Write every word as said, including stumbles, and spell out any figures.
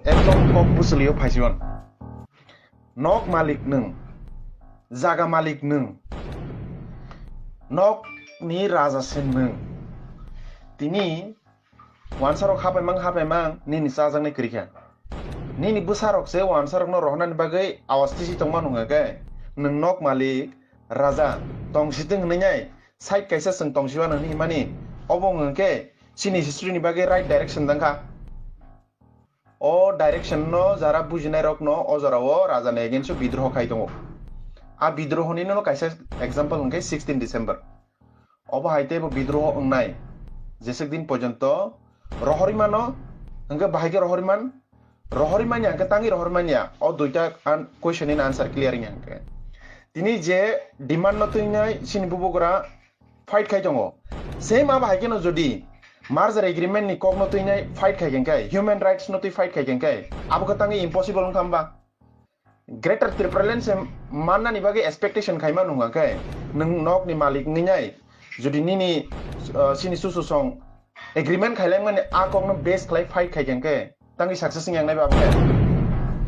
Ekdom kok bwswlio phaisigon. Nok malik nwng, jaga malik nwng, nok ni raja se nwng. Tini wansarok hapaimang hapaimang nini chajaknai kwrwi kha. Nini bwsarok se wansarokno rohornani bagwi awas tisi tongma nungkha khe, nwng nok malik, raja, tong sitwng hwnwi nai side kaisa chwng tong siwano hwnwi himani. Obo wng khe chini history ni bagwi right direction dang kha. O direction no jara bujinai rok no o jora o raja ni against o bidroho khai tongo. A bidroho ni no kaisa example hwnkhe sixteen December. Obo hai tei bo bidroho wngnai jeswk din porjonto rohorwi mano, hwnkhe bahai khe rohorwi man, rohorwi manya hwnkhe tangwi rohorwi manya. O duita an-, question ni answer clear wngya hwnkhe. Tini je demand no twinai chini bubagra fight khai tongo. Same abo hai kheno jodi merger agreement ni kok no twinai fight khai khe, human rights no twi fight khai khe, abo khe tangwi impossible wngkha hwnba? Greater Tipraland se mannani bagwi expectation khaima nungkha khe, nwng nok ni malik wngwi nai, jodi nini, uh, chini susu song agreement khailaimani a kok no base khlai fight khai khe, tangwi success wngya wngnai ba khe?